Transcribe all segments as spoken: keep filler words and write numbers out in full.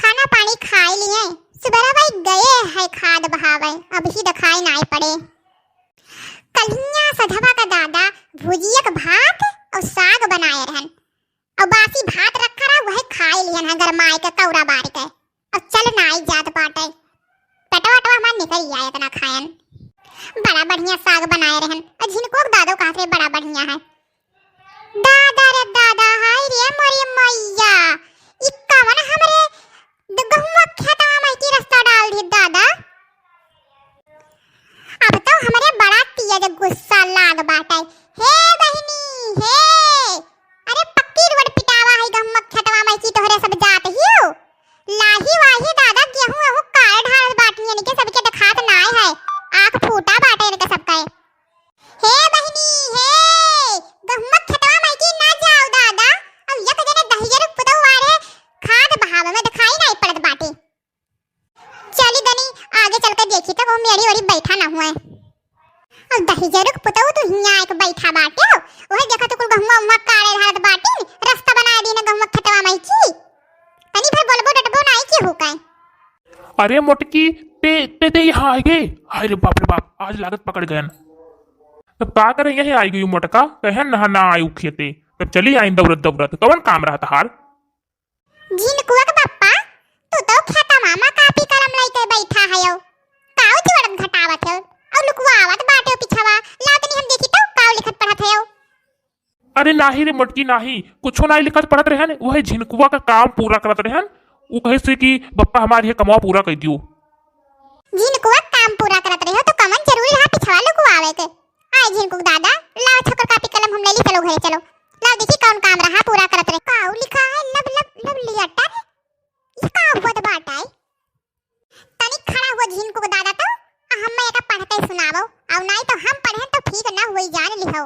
खाना पानी खाइ लिहे, सुबेरवा गए है खाद बहावे, अबही देखाइ नाहीं पड़े। कलिया सधवा का दादा भुजिया क भात अउर साग बनाए रहन, अउर बासी भात रखा रहा, वही खाइ लिहन है गरमाए के कौरा बार के, अउर चल नाहीं जात बाटे। पेटवा वेटवा हमार निकल आए इतना खायन। बड़ा बढ़िया साग बनाए रहन, अउर झिनकुआ क दादो कहत रहे बड़ा बढ़िया है। दादा रे दादा, हाय रे मोरी मैया, ई कवन हमरे द-, गहुआ खेतवा में की रस्ता डाल दी दादा। अब तो हमरे बड़ा तेज गुस्सा लाग बाटे। हे बहिनी, हे, अरे पक्की रोड पिटावा है गहुआ खेतवा में की तोहरे सब जात हियो। लाही वाही दादा, गेहूं एहू काहे ढारत बाटिन, इनके सबके देखात नाय है, आँख फूटा बाटे इनके सबके। हे बहिनी, हे, गहुआ खेतवा में की ना जाओ दादा, अब एक जने दहिजर पुतौ आ रहे, खाद बहावे में देखाई नाहीं पड़त बाटे। चली दनी आगे चल के देखी तो वो मेरी ओरी बैठा ना हुए। अब दहिजर पुतौ तू हियाँ आके बैठा बाटे हो, वही देखा तो कुल गहुआ उहुआ काढ़े धारत बाटिन, रस्ता बनाए दीन गहुआ खेतवा में की। तनी भर बोलबो डटबो नाहीं की हो काए। अरे मोटकी, ते, ते, ते यहाँ आ गए। हाय रे बाप रे बाप, आज लागत पकड़ गयन। तब का करे यहीं आई गई मोटका, कहे ना ना आयु खेते। तब चली आई दौड़त दौड़त, कवन काम रहा तहार? झिनकुआ के पप्पा, तू तो खेतवा में कापी कलम लइके बैठा हयो। काऊ जोड़त घटावत हो, और लुकवावत बाटे पिछवा। लाओ तनी हम देखी तो काऊ लिखत पढ़त हयो। अरे नाही रे मोटकी, नाही, कुछो नाही लिखत पढ़त रहन, वही झिनकुआ का काम पूरा करत रहन। उ कहे से कि बप्पा हमार ये कमवा पूरा कर दियो। झिनकुआ काम पूरा करत रहे हो तो कमन जरूरी रहा पिछवा लुकवावे के। आए झिनकुक दादा, लाओ छकर कापी कलम हम ले ली, चलो घरे चलो। लाओ देखी कौन काम रहा पूरा करत रहे। काऊ लिखा है लब लब लब लियटर? ये का हुआ तो बात आई? तनी खड़ा हुआ झिनकुक दादा तो, आ हम्मे एका पढ़ के सुनावो, और नाही तो हम पढ़े तो ठीक न होई जान लिहो।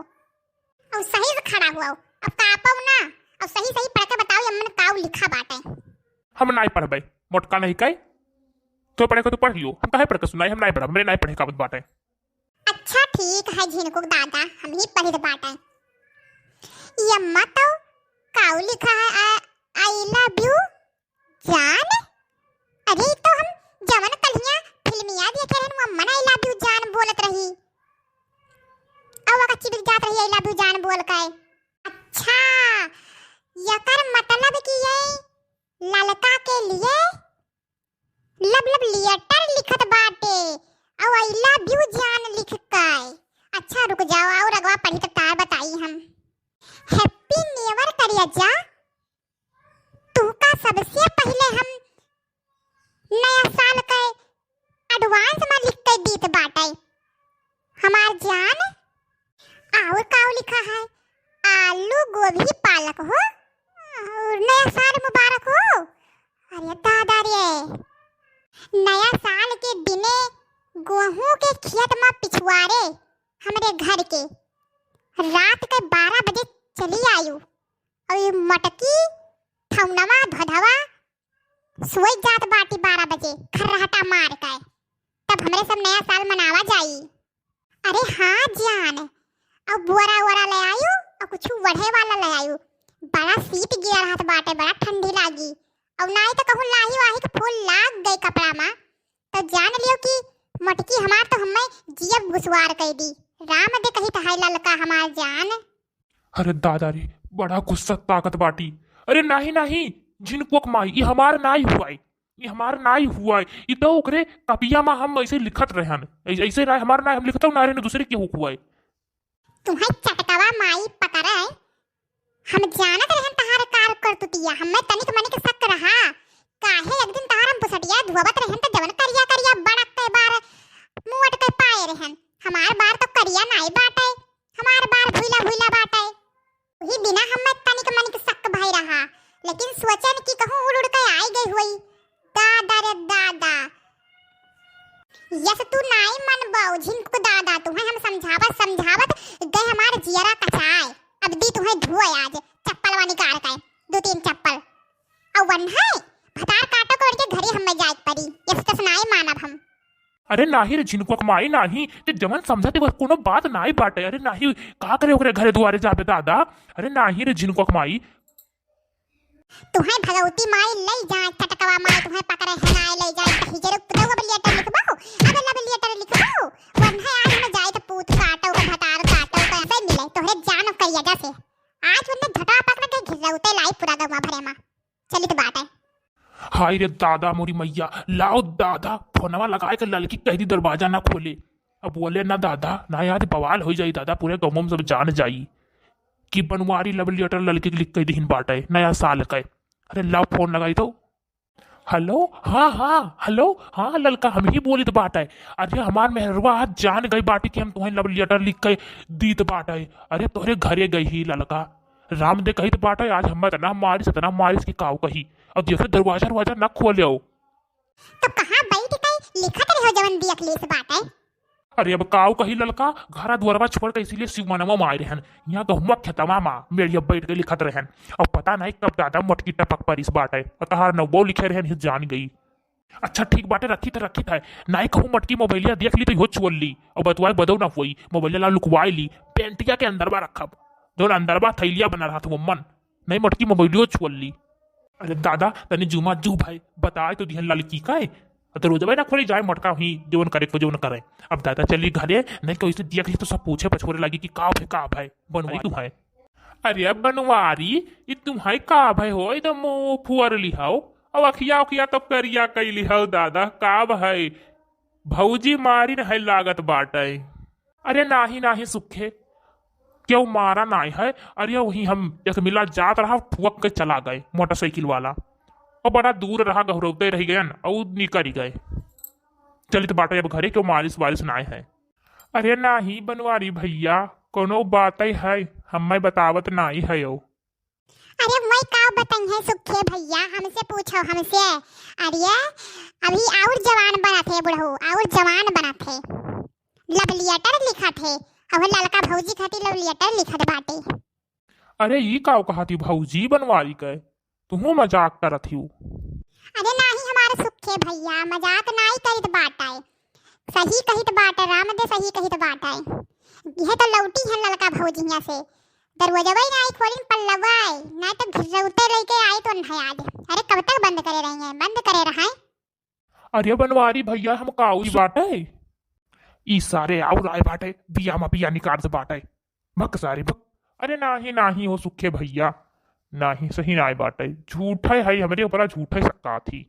और सही से खड़ा हुआ, अब कापो ना, और सही सही पढ़ के बताओ, ये मन काऊ लिखा बाटे। हम नाही पढ़बे, मोटका नाही काई। तो पढ़े को तो पढ़ लियो, हम काहे पढ़ के सुनाई, हम नाही पढ़ब, हमरे नाही पढ़े का बाटे। अच्छा ठीक है झिनकुक दादा, हम ही पढ़ित बाटे। ये अम्मा तो काऊ लिखा है, I, I love you जान। अरे, ई तो हम जवन कल्हिया फिल्मिया देखे रहन, वो अम्मन I love you जान बोलत रही। अउ ओका चिबिक जात रही I love you जान बोल के। अच्छा, यकर मतलब कि ये ललका के लिए love love letter लिखत बाटे, अउ I love you जान लिख के। अच्छा, रुक जाओ, और अगवा पढ़ी तो तार बताई हम। Happy New Year करिया जा, तुहका सबसे पहिले हम नया साल के advance में लिख के दीत बाटे हमार जान। और काऊ लिखा है, आलू गोभी पालक हो, और नया साल मुबारक हो। अरे दादा रे, नया साल के दिने गेहूं के खेत में पिछुआरे हमरे घर के रात के बारह बजे चली आयु, और ये मटकी ठौनवा धधवा सोई जात बाटी बारह बजे खर्राटा मार के, तब हमरे सब नया साल मनावा जाई। अरे हाँ जान, अब बोरा वोरा ले आयु, और कुछ ओढ़े वाला ले आयु। बड़ा शीत गिरा रहत बाटे, बड़ा ठंडी लागी। और नाही तो कहूँ लाही वाही के फूल लाग गए कपड़ा में, तो जान लियो कि मटकी हमार तो हम्मे जियब गुसवार कई दी। राम दे कही तहाई ललका हमार जान। अरे दादा रे, बड़ा गुस्सा ताकत बाटी। अरे नाही, नाही, झिनकुआ क माई, ई हमार नाही हुआ है, ई हमार नाही हुआ है। ई तो ओकरे कपिया में हम ऐसे लिखत रहन, ऐ-, ऐसे ना हमार ना हम लिखत ना रहे, दूसरे के हुआ है। तुम्हें चटकवा माई पकड़े, हम जानत रहन तहार कार करतुतिया, हमें तनिक मनिक शक रहा। काहे एक दिन तहार हम बुसटिया धोवत रहन त जवन करिया करिया बड़क के बार मुअट के पाए रहन। हमार बार तो करिया नाई बाटे, हमार बार भूला भूला बाटे। वही बिना हमें तनिक मनिक शक भई रहा, लेकिन सोचन कि कहूँ उड़ उड़ के आई गई हुई। दादा रे दादा, यस तू नाई मन बाऊ झिनकू दादा, तुम्हें हम समझावत समझावत गए हमार जियरा कचाए। अब दी तुम्हें धुए आज चप्पल वानी कार का दो तीन चप्पल। और वन है भतार काटो को उनके घरे हमें जाए पड़ी, यस तस नाई मानब हम। अरे नाही रे झिनकुआ क माई नाही, ते जवन समझत बस कोनो बात नाही बाटे। अरे नाही, का करे ओकरे घरे दुआरे जाबे दादा। अरे नाही रे झिनकुआ क माई। तुहैं भगवती माई लई जाए, चटकवा माई तुहैं पकड़े हेंगाए लई जाए। दहिजरक पुतऊ अब letter लिखबो, अब love letter लिखबो। वरना आज हम जाइत पूत काटो का, भतार काटो का, अबे मिले तोहरे जान करिया जैसे। आज वरना झटवा पकड़ के घिरौते लाई पूरा गौवा भरे मा। चलित बाटे। हाय रे दादा मोरी मैया, लाओ दादा, फोनवा लगाए के ललकी कहि दी दरवाजा ना खोले। अब बोले ना दादा, ना आज बवाल होइ जाई दादा, पूरे गौवा मा सब जान जाई कि बनवारी love letter ललकी के लिख के दिहिन बाटे नया साल के। अरे लाओ फोन लगाई तो। Hello, हाँ, हाँ, hello, हाँ, ललका, हमही बोलित बाटे। अरे, हमार मेहरवा आज जान गई बाटे कि हम तुहैं love letter लिख के दीत बाटे। अरे, तोहरे घरे गई ही ललका। राम दे कहित बाटे, आज हम एतना मारिस, एतना मारिस कि काऊ कही। अब जैसे दरवाजा, दरवाजा न खोलेउ। तब कहाँ बैठ के लिखत रहो जवन दियक लेस बाटे? अरे अब काऊ कही ललका, घरा दुआरवा छोड़ के इसीलिए सिवानवा मा आए रहन। यहाँ गहुआ खेतवा मा मेड़िया बैठ के लिखत रहन। अब पता नहीं कब दादा मटकी टपक परिस बाटे। और तहार नौबो लिखे रहन, हित जान गई। अच्छा ठीक बाटे, रखित है, रखित है। नाई कहूँ मटकी मोबाइलिया देख ली तो इहो छोड़ ली। अब बतवाए बदो ना होई, मोबाइलिया ला लुकवाए ली, पेंटिया के अंदरवा रखब। जौन अंदरवा थैलिया बना रहत हो मन, नहीं मटकी मोबाइलियो छोड़ ली। अरे दादा, तनी जुमा जू भाई, बताए तो दिहन ललकी का है। तो रोजबे ना खोली जाए मटका हुई, जौन करे को जौन करे। अब दादा चली घरे, नहीं कोई से देख ली तो सब पूछे पछोरे लागी कि का भाई, का भाई, बनवारी तू है। अरे अब बनवारी, ये तुम्हारी का भाई हो, एकदम मुंह फुअर लिहाओ, अब अखिया उखिया तो करिया कैली हो दादा, का भाई, भौजी मारिन है लागत बाटे। अरे नाही, नाही सुखे, केहू मारा नाही है। अरे वही हम एक मिला जात रहा, ठुअक के चला गए मोटरसाइकिल वाला, और बड़ा दूर रहा, गहुरौते रह गए न, और निकल गए। चलित बाटे अब घरे, केहू मारिस वारिस नाही है। अरे नाही बनवारी भैया, कोनो बात है, हमें बतावत नाही है। अरे मैं का बताई है सुखे भैया, हमसे पूछो हमसे। अरे अभी और जवान बनत है बुढ़ऊ, और जवान बनत है, love letter लिखत है। अब ललका भौजी खातिर love letter लिखत बाटे। अरे ई का कहती भौजी बनवारी के, तुहू मजाक करत हिउ। अरे नाही हमारे सुखे भैया, मजाक नाही करित बाटे, सही कहित बाटे, राम दे सही कहित बाटे। यह तो लौटी है ललका भौजी हियां से, दरवाजवा ही नाही खोलिन पल्लवा, नाही तो घिरौते लेके आई तो नहीं आज। अरे कब तक बंद करे रही हैं, बंद करे रहे। अरे बनवारी भैया, हम काऊ बाटे, ई सारे आउर आए बाटे, बिया मा बिया निकाल से बाटे, भक सारे भक। अरे नाही नाही हो सुखे भैया, नाही सही नाही बाटे, झूठे है, हमरे ऊपर झूठे शक्का थी।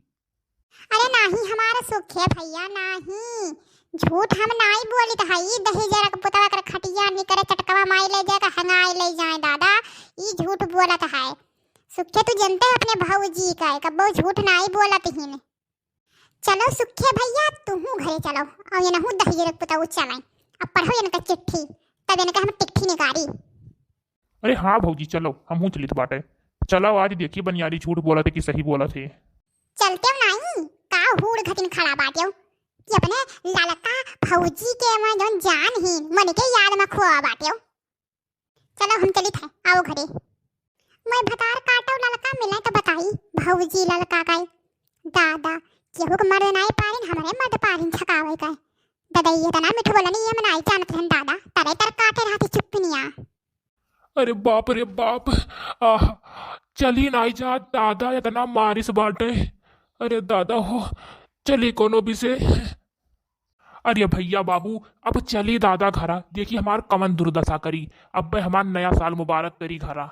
अरे नाही हमारा सुखे भैया नाही, झूठ हम नाही बोलित हई। दहिजरक पुतवा कर खटिया निकरे चटकवा माई ले जाए का हंगाई ले जाए दादा, ई झूठ बोलत है। सुखे तू जनते अपने भौजी का, कब्बो झूठ नाही बोलत हिन। चलो सुखे भैया तुहू घरे चलो, और ये नहू दहिजरक पुतवा चलाए, अब पढ़ो इनका चिट्ठी, तब इनका हम टिकठी निकारी। अरे हाँ भौजी, चलो, हमहू चलित बाटे। चलो, आज देखी बनियारी झूठ बोलत है कि सही बोलत है। चलते हो नाई, का हूड़ घतिन खड़ा बाटे हो कि अपने ललका भौजी के मैं जौन जान ही मन के याद में खोआ बाटे हो। चलो, हम चलित है, आओ घरे। मैं भतार काटो ललका मिले तो बताई, भौजी ललका का दादा, केहू के मर्द नाई पारिन, हमरे मर्द पारिन छकावे का। दादा, ये तना मिठ बोलनी, ये मनाई जानत रहन दादा, तरे तर काटे रहती चुप्पनिया। अरे बाप रे बाप, आह, चली नाई जा दादा, इतना मारिस बाटे। अरे दादा हो, चली कोनो भी से। अरे भैया बाबू, अब चली दादा घरा, देखी हमार कमन दुर्दशा करी, अब हमार नया साल मुबारक करी घरा।